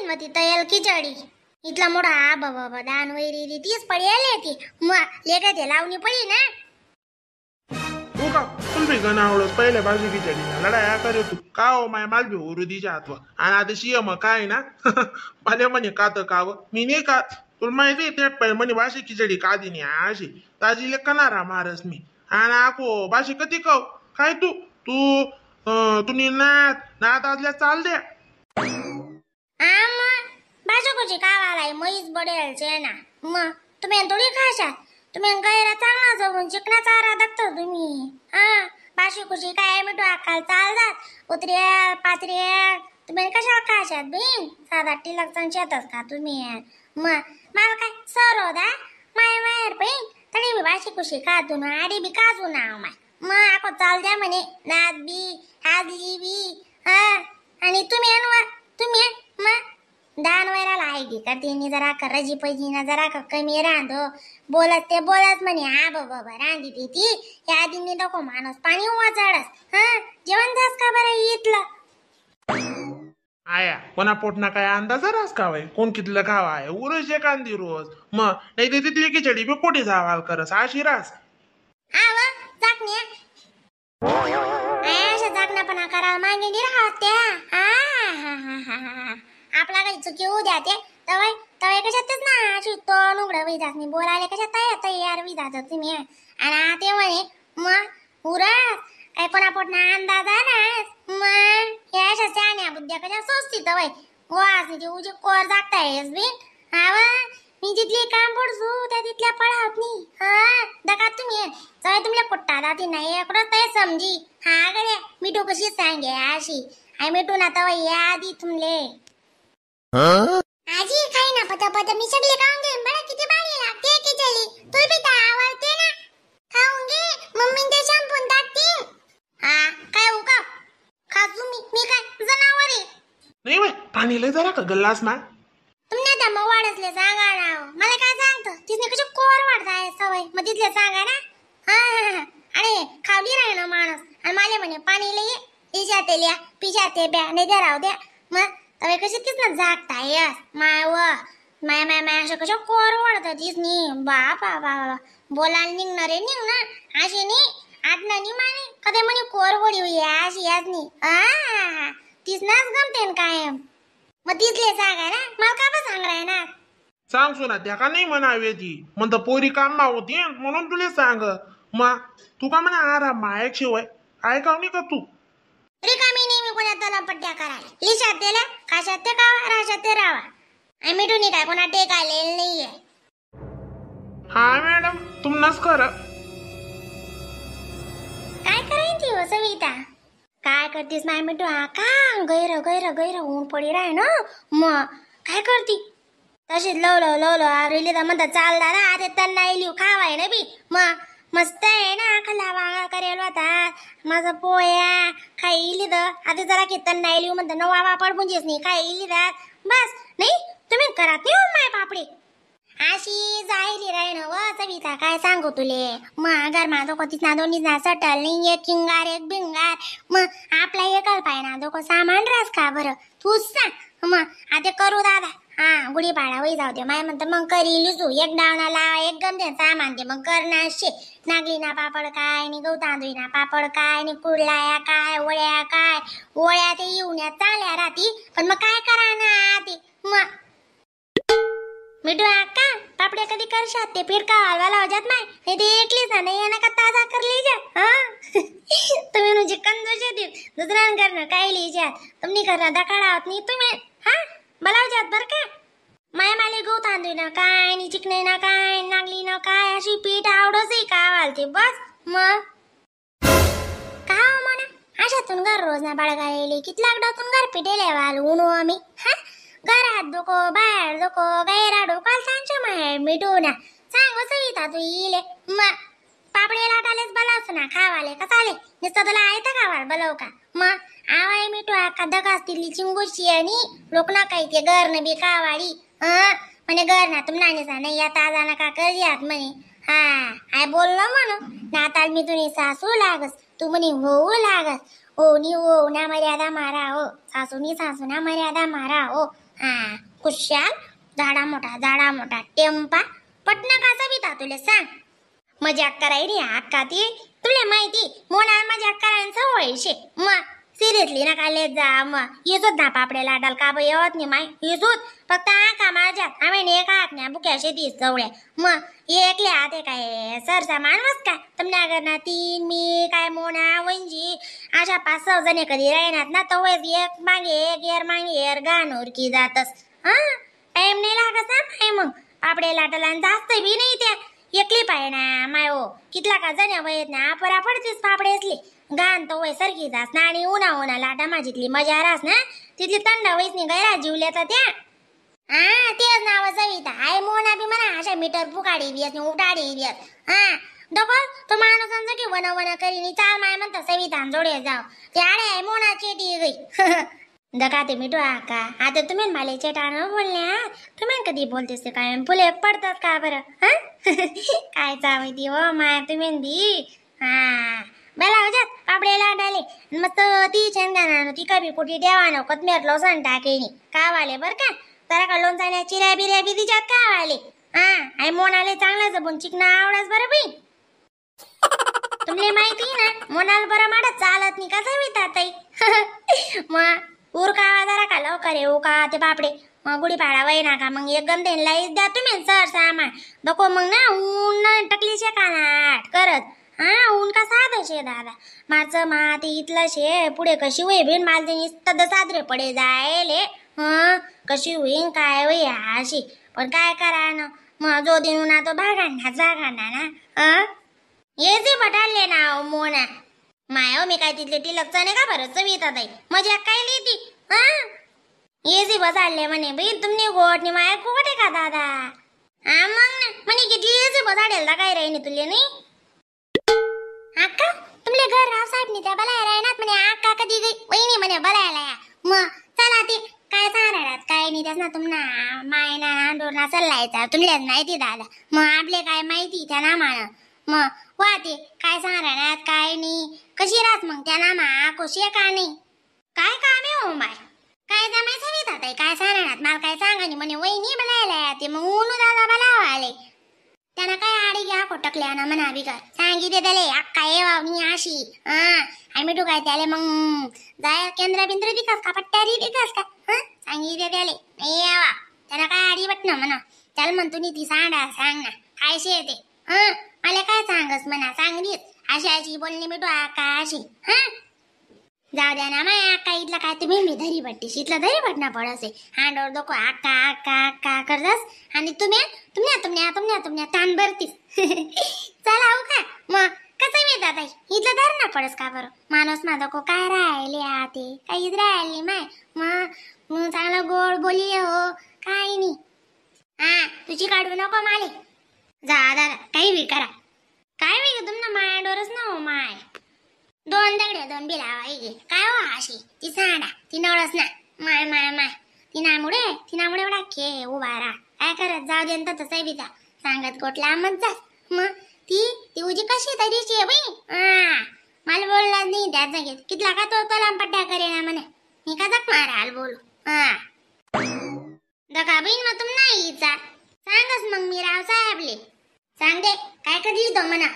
मग ती तयल खिचडी इतला मोठा हा बाबा दान वैरी तीच पडी ती मग लेका ते लावणी पडी ना. हो का तुला गण आवडस पहिल्या बाजू खिचडी लढाया करे तू का हो माय माल बी ओरू दिच्या हातवा आणि आता शिय मग काय ना. मला म्हणे का तर काव मी नाही का तुला माहिती त्यात पहिले म्हणे बाशी खिचडी का दिनी अशी ताजी लेकनारा मारस मी आणि आको बाशी कधी खाऊ काय तू तू तुम्ही नात नात आजल्या चाल द्या. बाजू कुची कावालाय म्हैस बडेल छे ना मग तुम्ही थोडी खाशात तुम्ही गैरा चांगला जवळून चिकना चारा दाखता तुम्ही. हा बाशी कुशी काय मिठू अक्काल चालतात उतर्या पात्र्या तुम्ही कशाला खाशात बिन साधा टिलक चांग शेतात का तुम्ही. मग मला काय सर होता माय माहेर पण तरी मी बाशी कुशी खातो ना आडी बी काजू ना माय मग आको चाल द्या म्हणे नात बी आजली बी. हा आणि तुम्ही आणवा तुम्ही मग दान वैराला ऐकी करते नी जरा रजी पैजी ना जरा कमी रांधो बोलत ते बोलत म्हणे हा बाबा रांधी ती ती या आधी नको माणूस पाणी वाचाडस. हा जेवण जास का बरं इथलं आया कोणा पोटना काय अंदाज रास का वय कोण कितलं खावा आहे उरस एखादी रोज मग नाही ते तिथली खिचडी बी कोठे जावाल करस अशी रास. हा व चाकण्या अशा चाकण्यापणा करा मागे नाही राहत त्या. हा हा हा हा आपला काही चुकी होऊ द्या ते तवय तवय कशातच ना अशी तोंड उघडं वही जात नाही बोलायला कशात तयार तयार वही जात तुम्ही. आणि ते म्हणे मग उरस काय कोणा पोटना अंदाज ना मग या अशा शहाण्या बुद्ध्या कशा सोचती तवय वास ते उजे कोर जागतायस बिन. हा वा मी जिथली काम पडसू त्या तिथल्या पळावत नाही. हा दका तुम्ही जवळ तुमल्या पोट्टा जाती नाही एकडं ते समजी. हा गड्या मिठू कशी सांगे अशी आई मिठू ना तवय या आधी तुमले आजी खाई ना पता पता मी सगळे खाऊन घेईन बरं किती भारी लागते खिचडी तुला बी तर आवडते ना खाऊन घे मम्मी ते संपून टाकतील. हा काय हो का खासू मी मी काय जनावर आहे नाही बाई पाणी लय जरा का गल्लास मा तुमने त्या मग वाढसले सांगा ना मला काय सांगतं तिथने कशी कोर वाढताय सवय मग तिथले सांगा ना. हा अरे खावली राही ना माणूस आणि मला म्हणे पाणी लय इजाते लिया पिजाते ब्या नाही द्या राहू द्या मग तवे कशी तीच ना जागताय माय व माय माय माय असं कसं कोर वाढतं तीच नी बापा बाबा बोलायला निघणार रे निघ ना अशी नी आटना नी माने कधी म्हणे कोर वडी होई अशी याच नी आ तीच नाच गमते न कायम मग तिथले सांगा ना मला का बा सांग राय ना सांग सुना त्या का नाही म्हणावे ती म्हणतं पोरी काम होती म्हणून तुला सांग मग तू का म्हणा आराम मायक शिवाय ऐकाव नाही का तू रिकामी नाही मी कोणा तला पट्ट्या करायला लिशात दिल्या खाशात ते खावा राशात ते राहा आणि मिठून काय कोणा टेक आलेलं नाहीये. हा मॅडम तुमनाच खरं काय करायची ती हो सविता काय करतीस माय मिठू हा का गैर गैर गैर ऊन पडी राय ना मग काय करती तशीच लव लव लव लव आवरेली तर म्हणतात चाल दादा आता त्यांना लिहू खावाय ना बी मग मस्त आहे ना खाल्ला वांगा करेल होता माझं पोया खाई तर आता जरा कीर्तन नाही लिहू म्हणतात नवा वापड म्हणजे नाही खाई तर बस नाही तुम्ही करत नाही हो माय पापडी अशी जायली राही ना व सविता काय सांगू तुले मग घर डोकं तिथना दोन्ही ना सटल नाही एक किंगार एक भिंगार मग आपला एकल पाय ना डोकं सामान रास का बरं तूच सांग मग आता करू दादा. हा गुढीपाडा वही जाऊ दे माय म्हणतं मग करी लिसू एक डावना लावा एक गमते सामान दे मग करणार शे नागली ना पापड काय आणि गहू तांदूळ ना पापड काय आणि कुडलाया काय ओळ्या काय ओळ्या ते येऊन चांगल्या राहती पण मग काय करा ना ते मग मिठू आका पापड्या कधी करशात ते फिरका हलवा लावजात माय नाही ते एकलीच ना नाही ना का ताजा कर लिजा. हा तुम्ही म्हणजे कंजूस येतील दुसऱ्यां करणं काय लिहिजात तुम्ही करणं दखाडावत नाही तुम्ही. हा बलावजात बरं का माय माले गहू तांदूळ ना काय आणि चिकणे ना काय नागली ना काय अशी पीठ आवडच का वालते बस मग का हो म्हणा अशातून घर रोज ना बाळगायले कितला डातून घर पिटेले वाल उणू आम्ही. हा घरात डोको बाहेर डोको गैरा डोकाल सांगच्या माय मिठू ना सांग सविता तू इले मग पापडे लाटालेच बलावस ना खावाले कसाले नुसतं तुला आहे खावाल बलव का मग आवाय मिठू आका दगास तिथली चिंगुशी आणि लोक ना काही ते घर बी खावाडी. म्हणे घर ना तुम नानी नाही या ताजा नका कर म्हणे. हा I बोललो म्हणून नाताल मी तुनी सासू लागस तू म्हणे होऊ लागस. हो नी हो ना मर्यादा मारा हो, सासूनी सासू ना मर्यादा मारा हो. हा कुशाल झाडा मोठा झाडा मोठा टेंपा पटना का सविता तुले सांग मजाक करायली अक्का ती तुला माहिती मोना मजाक करायला सवय शे मग सिरियसली नका लेत जा मग येसोत ना पापडे लाडाल का बा येवत नाही माय येसोत फक्त आका माझ्यात आम्ही एका हात बुक्या शेतीस जवळ्या मग एकले हाते काय सरसा मानवस का तुमच्या घरना तीन मी काय मोना वंजी अशा 5-6 जणे कधी राहणार ना तवच एक मागे एक एर मागे एर घाण उरकी जातस. हा टाइम नाही लागत ना माय मग पापडे लाटाला आणि जास्त बी नाही त्या एकली पाय ना माय हो कितला का जण्या वयत ना अपरा पडतीस पापडे असले घाण तो वय सारखी जास ना आणि उन्हा उन्हा लाटा माझीतली मजा रास ना तिथली थंड वयस नाही गैरा जीवल्या तर त्या. हा तेच नाव सविता I Mona बी म्हणा अशा मीटर फुकाडी बी असं उठाडी बी. हा डबल तो माणूस समजा की वन वन करीनी चाल माय म्हणता सविता जोडे जाव ते आडे आहे मोना चेटी गई. दका ते मिठू आका आता तुम्ही मला चेटानं बोलल्या तुम्ही कधी बोलतेस ते काय फुले पडतात का बरं. हा काय चावती हो माय तुम्ही बी. हा बेला होजात पापडे लाडाले मस्त ती छान गाणं ती कभी कुठे देवानं कोथमीर लसण टाकेनी कावाले बरं का तर का लोणचाण्या चिऱ्या बिऱ्या बी तिच्यात कावाले. हा आई मोनाले चांगला जपून चिकना आवडाच बरं बाई तुमले माहिती ना मोनाला बरं माडत चालत नाही का सविता ताई. मग उर का जरा का लवकर येऊ का ते बापडे मग गुढीपाडा वय ना का मग एक गंधेन लाईच द्या तुम्ही सर सामान नको मग ना ऊन टकली शे का नाट करत. हा ऊन का साधं शे दादा माच मा ते इथलं शे पुढे कशी होई बिन माल ते साजरे पडे जायले. हं कशी होईन काय होई अशी पण काय करा ना मग जो दिन उन्हा तो भागांना जागांना ना. हं ये जे बटाले ना मोना माय मी काय तिथले टिलक चणे का बरं सविता ताई मजा काय लिहिती. हा ये जे बसाडले म्हणे बाई तुमने गोट नि माया गोट आहे का दादा. हा मग ना म्हणे किती ये बसाडेल दा काय राहीने तुले नाही आका तुमले घर रावसाहेब नी त्या बलाय राहणार म्हणे आका कधी गई वहिनी म्हणे बलायला या मग चला ते काय सांगणार काय नाही त्यास ना तुमना मायना आंडोर सल्लायचा तुमलेच माहिती दादा मग आपले काय माहिती त्या ना मान मग वा ते काय सांगणार काय नाही कशी राहत मग त्या नामा कशी का नाही काय काम आहे हो माय काय जमाय सविता ताई काय सांगणार मला काय सांगा नाही म्हणे वहिनी बलायला ते मग ऊन दादा बलावा आले त्यांना काय आडी घ्या कोटकल्या ना म्हणा बिगर सांगितले त्याले अक्का ये वावणी अशी. हा आम्ही मिठू काय त्याले मग जाय केंद्र बिंद्र दिखास का पट्ट्यारी दिखास का. हा सांगितले त्याले नाही यावा त्यांना काय आडी बट ना म्हणा त्याला म्हणतो नी ती सांडा सांग ना काय शे ते. हा मला काय सांगस म्हणा सांगलीस अशी अशी बोलणी मिठू आका अशी. हा जाऊ द्या ना माय आका इथला काय तुम्ही मी धरी पट्टी इथला धरी पटना पडसे हांडोर डोको आका आका आका करतस आणि तुम्ही तुमच्या तुमच्या तुमच्या तुमच्या ताण भरतीस. चला हो का मग कसं मिळतात ताई इथलं धर ना पडस का बरं माणूस माझा को काय राहिले आते काहीच राहिले माय मग मग चांगलं गोड बोली हो काय नाही. हा तुझी काढू नको माले जा दादा काही बी करा काय बी तुमना मायांडोरच ना हो माय दोन दगडे दोन बिलावा गे काय हो अशी ती सांडा ती नवळच ना माय माय माय ती नामुडे ती नामुडे एवढा खे उभा राहा काय करत जाऊ दे न तसं बी जा सांगत गोटला मग जा मग ती ती उजी कशी तरीची आहे बाई. हा मला बोलला नाही त्याच जागेत कितला का तो तो लांब पड्डा करे ना म्हणे मी का जग माराल बोलू. हा दका बहीण मग तुम नाही इचा सांगच मग मी रावसाहेबले सांग दे काय कधी तो म्हणा.